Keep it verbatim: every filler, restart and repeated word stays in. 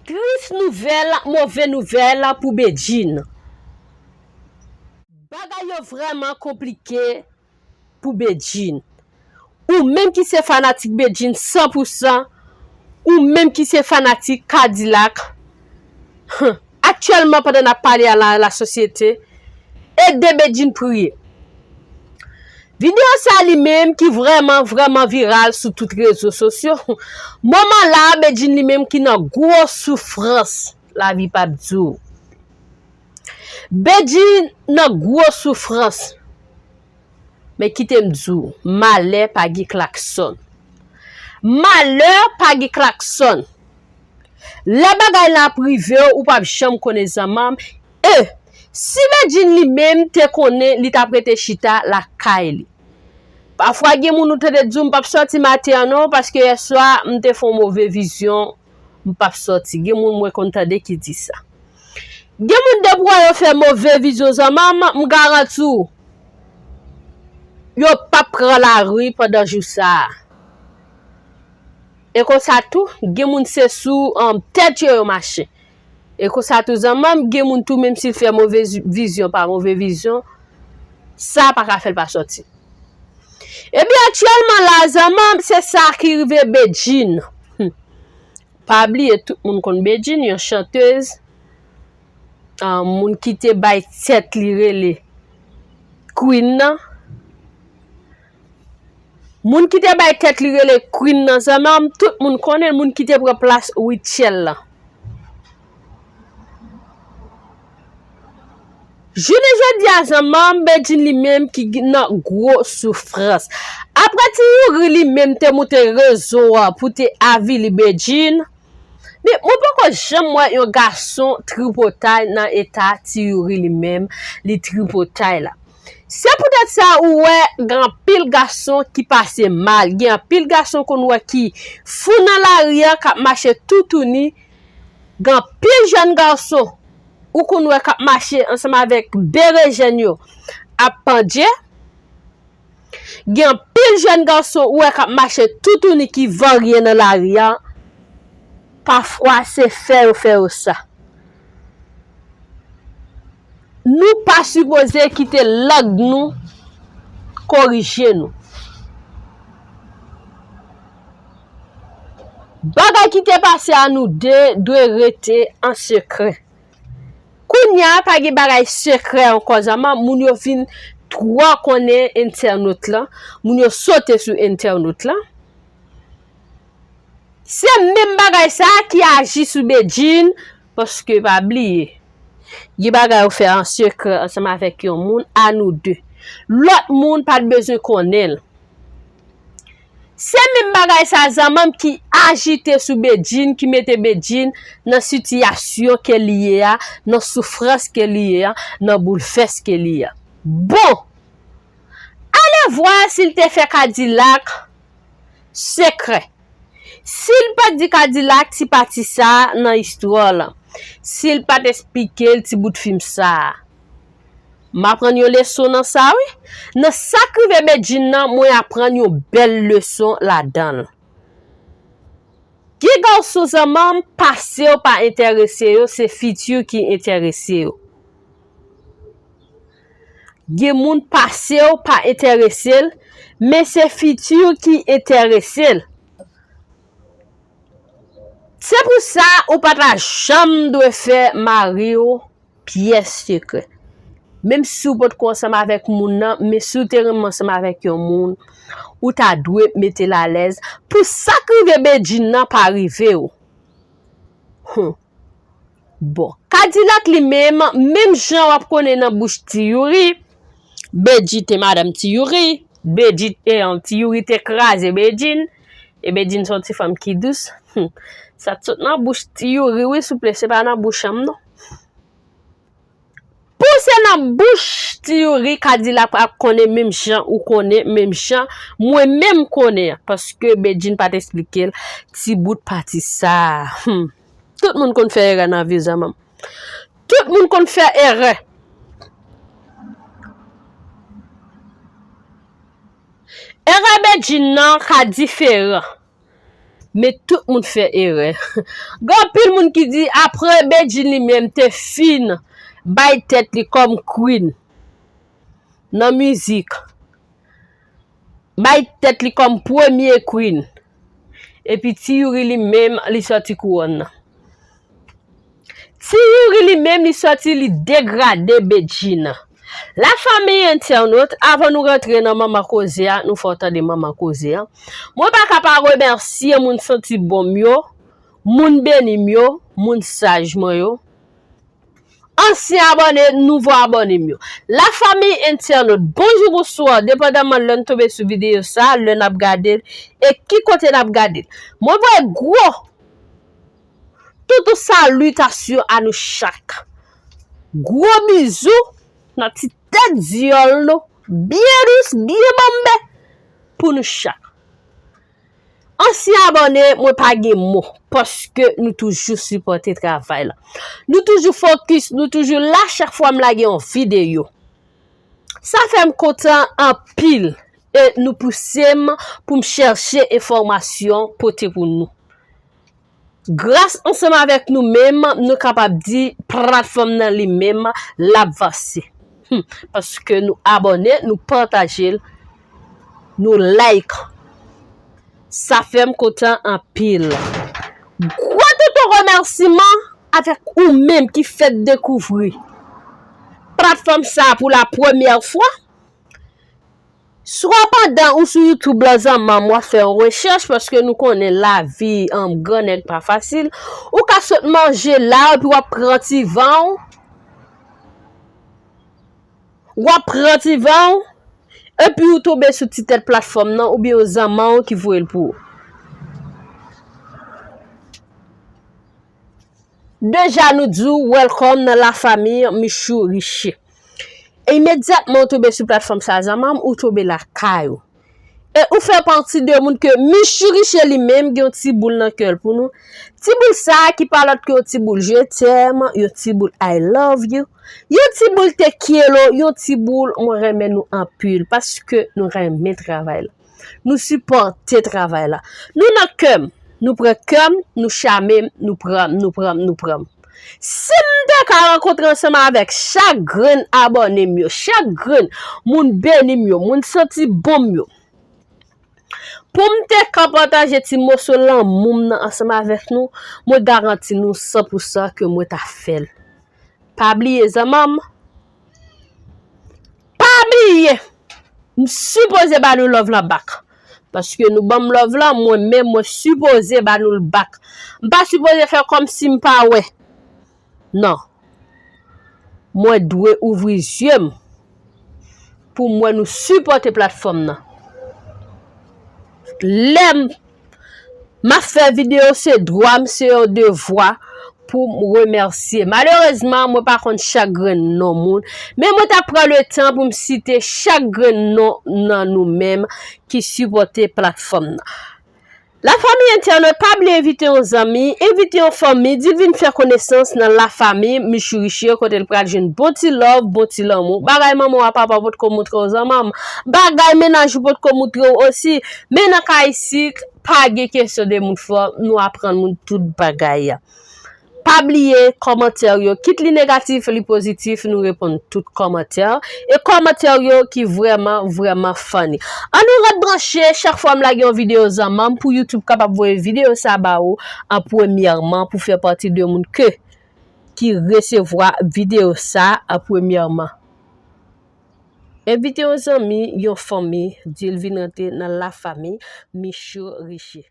Tris nouvèl, move nouvèl pou Bedjine. Bagay yo vrèman konplike pou Bedjine. Ou menm ki se fanatik Bedjine san pou san, ou menm ki se fanatik Kadilak, aktyèlman, pandan n ap pale a la, lasosyete, ede Bedjine priye. Videyo sa li menm ki vrèman, vrèman viral sou tout rezo sosyo. Moman la, Bedjine li menm ki nan gwo soufrans, lavi p ap di w. Bedjine nan gwo soufrans. Men kite m di w, malè pa gen klaksòn. Malè pa gen klaksòn. Lè bagay la ap rive w, ou p ap janm konnen zanmanm. E, si Bedjine li menm te konnen, li t ap rete chita lakay li. Pafwa gen moun ou tande di w, "M p ap sòti maten an non, paske yèswa m te fè yon move vizyon, m p ap sòti." Gen moun mwen konn tande ki di sa. Gen moun depi w wè yo fè move vizyon zanmanm, m garanti w, yo p ap pran lari pandan jou sa a. E konsa tou, gen moun se sou, um, tèt yo yo mache. E konsa tou zanmanm, gen moun tou menm si l fè move vizyon pa move vizyon, sa pa ka fè l pa sòti. Ebyen aktyèlman la zanmanm, se sa ki rive Bedjine. Hmm. Pa bliye tout moun konn Bedjine, yon chantèz, ah, moun ki te bay tèt li rele Queen nan. Moun ki te bay tèt li rele Queen nan zanmanm, tout moun konnen l, moun ki te pran plas Rutshelle lan. Jounen jodi a zanmanm, Bedjine li menm ki nan gwo soufrans. Apre Ti Youri li menm te moute rezo a pou te avili Bedjine, men mwen poko janm wè yon gason tripotay nan eta Ti Youri li menm li tripotay la. Se poutèt sa ou wè gen anpil gason ki pase mal, gen anpil gason konn wè ki fou nan lari a k ap mache toutouni, gen anpil jèn gason ou konn wè k ap mache ansanm avèk berejèn yo ap pandye. Gen anpil jèn gason ou wè k ap mache toutouni ki varye nan lari a. Pafwa se fè yo fè yo sa. Nou pa sipoze kite lang nou korije nou. Bagay ki te pase a nou de dwe rete an sekrè. Kounye a, pa gen bagay sekrè ankò zanmanm, moun yo vin twò konnen entènot lan, moun yo sote sou entènot lan. Se menm bagay sa a ki aji sou Bedjine, paske pa bliye, gen bagay ou fè an sekrè ansanm avèk yon moun, a nou de. Lòt moun pa t bezwen konnen l. Se menm bagay sa zanmanm ki ajite sou Bedjine, ki mete Bedjine nan sitiyasyon ke li ye a, nan soufrans ke li ye a, nan boulvès ke li ye a. Bon! Ale vwa si l te fè Kadilak sekrè. Si l pa t di Kadilak ti pati sa a nan istwa lan, si l pa t esplike l ti bout fim sa a. M aprann yon leson nan sa wi. Nan sa k rive Bedjine nan, mwen aprann yon bèl leson ladan l. Gen gason zanmanm, pase w pa enterese yo, se fiti w ki enterese yo. Gen moun pase w pa enterese l, men se fiti w ki enterese l. Se pou sa ou pa ta janm dwe fè mari w pyès sekrè. Menm si w potko ansanm avèk moun nan, men si w te renmen ansanm avèk yon moun, ou ta dwe mete l alèz pou sa k rive Bedjine nan pa rive w. Hum. Bon, Kadilak li menm, menm jan w ap konnen nan bouch Ti Youri, Bedjine te madanm Ti Youri, Bedjine te, Ti Youri te kraze Bedjine, e Bedjine se yon ti fanm ki dous. Hum. Sa t sot nan bouch Ti Youri wi souple, se pa nan bouch an m non. Pou se nan bouch Ti Youri Kadilak ap konnen menm jan ou konnen, menm jan mwen menm konnen, paske Bedjine pa t esplike l ti bout pati sa a. Hum. Tout moun konn fè erè nan vi zanmanm. Tout moun konn fè erè. Erè Bedjine nan ka diferan. Men tout moun fè erè. Gen anpil moun ki di apre Bedjine li menm te fin bay tèt li kòm queen nan mizik, bay tèt li kòm premye queen, epi Ti Youri li menm li sòti kouwòn nan. Ti Youri li menm li sòti li degrade Bedjine. Lafanmi entènot, avan nou rantre nan manman koze a, nou fè w tande manman koze a. Mwen pa ka pa remèsye moun santi bon m yo, moun beni m yo, moun saj mwen yo. Ansyen abòne, nouvo abòne m yo. Lafanmi entènot, bonjou, bonswa, depandaman lè n tonbe sou videyo sa, lè n ap gade l, e ki kote n ap gade l. Mwen voye gwo toutou salitasyon a nou chak. Gwo bizou nan ti tèt dyòl nou, byen dous, byen bonbe pou nou chak. Ansyen abòne, mwen pa gen mo, paske nou toujou sipòte travay la. Nou toujou fokis, nou toujou la chak fwa m lage yon videyo. Sa fè m kontan anpil e nou pouse m pou m chèche enfòmasyon pote pou nou. Gras ansanm avèk nou menm, nou kapab di platfòm nan li menm l ap vanse. Hmm, paske nou abòne, nou pataje l, nou like. Sa fè m kontan anpil. Gwo toutou remèsiman avèk ou menm ki fèk dekouvri platfòm sa pou la premyè fwa. Swa pandan ou sou YouTube la zanmanm w ap fè yon rechèch, paske nou konnen lavi an grannèg pa fasil. Ou ka sot manje la epi w ap pran ti van w. W ap pran ti van w, epi ou tonbe sou ti tèt platfòm nan oubyen yon zanmanm w ki voye l pou ou. Deja nou di w welcome nan lafanmi Michou Riche. E imedyatman ou tonbe sou platfòm sa zanmanm, ou tonbe lakay ou. E ou fè pati de moun ke Michou Riche li menm gen yon ti boul nan kè l pou nou. Ti boul sa ki pa lòt ke yon ti boul je t'aime, yon ti boul I love you, yon ti boul te quiero, yon ti boul mwen renmen nou anpil paske nou renmen travay la. Nou sipòte travay la. Nou nan kè m. Nou pran kè m, nou chame m, nou pran m, nou pran m, nou pran m. Si m te ka rankontre ansanm avèk chak grenn abòne m yo, chak grenn moun beni m yo, moun santi bon m yo, pou m te ka pataje ti moso lanmou m nan ansanm avèk nou, mwen garanti nou san pou san ke mwen ta fè l. Pa bliye zanmanm, pa bliye, m sipoze ba nou love lan back. Paske nou ban m love lan, mwen menm mwen sipoze ba nou l back. M pa sipoze fè kòmsi m pa wè. Non. Mwen dwe ouvri zye m pou m wè nou sipòte platfòm nan. Lè m m ap fè videyo, se dwa m, se yon devwa pou m remèsye. Malerezman, mwen pa konn chak grenn non moun, men mwen t ap pran letan pou m site chak grenn non nan nou menm ki sipòte platfòm nan. Lafanmi entènot, pa bliye envite yon zanmi, envite yon fanmi, di l vin fè konesans nan lafanmi Michou Riche, kote l pral jwenn bon ti love, bon ti lanmou. Bagay manman w ak papa w potko montre w zanmanm. Bagay mennaj ou potko montre w osi. Men nan ka isit, pa gen kesyon de moun fò, nou aprann moun tout bagay. Pa bliye kòmantè yo, kit li negatif, li pozitif, nou reponn tout kòmantè. E kòmantè yo ki vrèman, vrèman funny. Ann nou ret branche, chak fwa m lage yon videyo zanmanm pou YouTube kapab voye videyo sa ba ou an premyèman pou fè pati de moun ke ki resevwa videyo sa an premyèman. Envite yon zanmi, yon fanmi, di l vin rantre nan lafanmi Michou Riche.